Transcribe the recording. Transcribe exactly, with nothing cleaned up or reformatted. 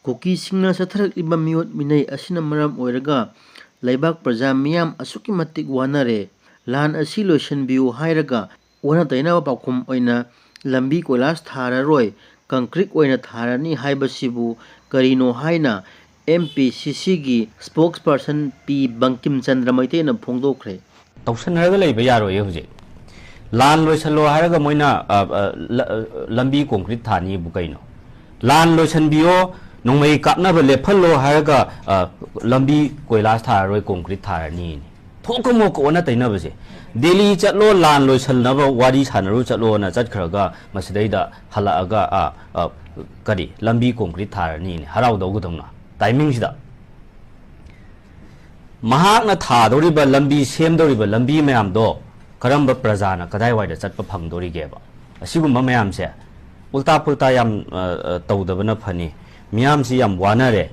ꯀꯨꯀꯤꯁꯤꯡꯅ ꯆꯠꯊꯔꯛꯂꯤꯕ ꯃꯤꯑꯣꯠ ꯃꯤꯅꯩ ꯑꯁꯤꯅ ꯃꯔꯝ ꯑꯣꯏꯔꯒ ꯂꯩꯕꯥꯛ ꯄ꯭ꯔꯖꯥ ꯃꯤꯌꯥꯝ ꯑꯁꯨꯛꯀꯤ ꯃꯇꯤꯛ ꯋꯥꯅꯔꯦ꯫ ꯂꯥꯟ ꯑꯁꯤ ꯂꯣꯏꯁꯤꯟꯕꯤꯌꯨ ꯍꯥꯏꯔꯒ ꯑꯣꯟꯅ ꯇꯩꯅꯕ ꯄꯥꯎꯈꯨꯝ ꯑꯣꯏꯅ ꯂꯝꯕꯤ ꯀꯣꯏꯂꯥꯁ ꯊꯥꯔꯔꯣꯏ, ꯀꯪꯀ꯭ꯔꯤꯠ ꯑꯣꯏꯅ ꯊꯥꯔꯅꯤ ꯍꯥꯏꯕꯁꯤꯕꯨ ꯀꯔꯤꯅꯣ ꯍꯥꯏꯅ ꯑꯦꯝ ꯄꯤ ꯁꯤ ꯁꯤꯒꯤ spokesperson ꯄꯤ ꯕꯪꯀꯤꯝ ꯆꯟꯗ꯭ꯔ ꯃꯩꯇꯩꯅ ꯐꯣꯡꯗꯣꯛꯈ꯭ꯔꯦ꯫ ꯇꯧꯁꯟꯅꯔꯒ ꯂꯩꯕ ꯌꯥꯔꯣꯏꯌꯦ ꯍꯧꯖꯤꯛ꯫ ꯂꯥꯟ ꯂꯣꯏꯁꯜꯂꯣ ꯍꯥꯏꯔꯒ ꯃꯣꯏꯅ, ꯑ, ꯑ, ꯂ-, ꯑ, ꯂꯝꯕꯤ ꯀꯣꯟꯀ꯭ꯔꯤꯠ ꯊꯥꯅꯤꯕꯨ ꯀꯩꯅꯣ? ꯂꯥꯟ ꯂꯣꯏꯁꯟꯕꯤꯌꯣ, ꯅꯣꯡꯃꯩ ꯀꯥꯞꯅꯕ ꯂꯦꯞꯍꯜꯂꯣ ꯍꯥꯏꯔꯒ, ꯑ, ꯂꯝꯕꯤ ꯀꯣꯏꯂꯥꯁ ꯊꯥꯔꯔꯣꯏ, ꯀꯣꯟꯀ꯭ꯔꯤꯠ ꯊꯥꯔꯅꯤꯅꯦ꯫ ꯊꯣꯛꯀ ꯃꯣꯛꯀ ꯑꯣꯟꯅ ꯇꯩꯅꯕꯁꯦ꯫ ꯗꯦꯜꯂꯤ ꯆꯠꯂꯣ, ꯂꯥꯟ ꯂꯣꯏꯁꯟꯅꯕ ꯋꯥꯔꯤ ꯁꯥꯟꯅꯔꯨ ꯆꯠꯂꯣꯅ ꯆꯠꯈ꯭ꯔꯒ ꯃꯁꯤꯗꯩꯗ ꯍꯜꯂꯛꯑꯒ, ꯑ, ꯑ, ꯀꯔꯤ, ꯂꯝꯕꯤ ꯀꯣꯟꯀ꯭ꯔꯤꯠ ꯊꯥꯔꯅꯤꯅꯦ, ꯍꯔꯥꯎꯗꯧꯒꯗꯧꯅ꯫ ꯇꯥꯏꯃꯤꯡꯁꯤꯗ ꯃꯍꯥꯛꯅ ꯊꯥꯗꯧꯔꯤꯕ ꯂꯝꯕꯤ, ꯁꯦꯝꯗꯧꯔꯤꯕ ꯂꯝꯕꯤ ꯃꯌꯥꯝꯗꯣ ꯀꯔꯝꯕ ꯄ꯭ꯔꯖꯥꯅ ꯀꯗꯥꯏꯋꯥꯏꯗ ꯆꯠꯄ ꯐꯪꯗꯣꯔꯤꯒꯦꯕ? ꯑꯁꯤꯒꯨꯝꯕ ꯃꯌꯥꯝꯁꯦ ꯎꯜꯇꯥ ꯄꯨꯜꯇꯥ ꯌꯥꯝ, ꯑ, ꯑ, ꯇꯧꯗꯕꯅ ꯐꯅꯤ꯫ ꯃꯤꯌꯥꯝꯁꯤ ꯌꯥꯝ ꯋꯥꯅꯔꯦ꯫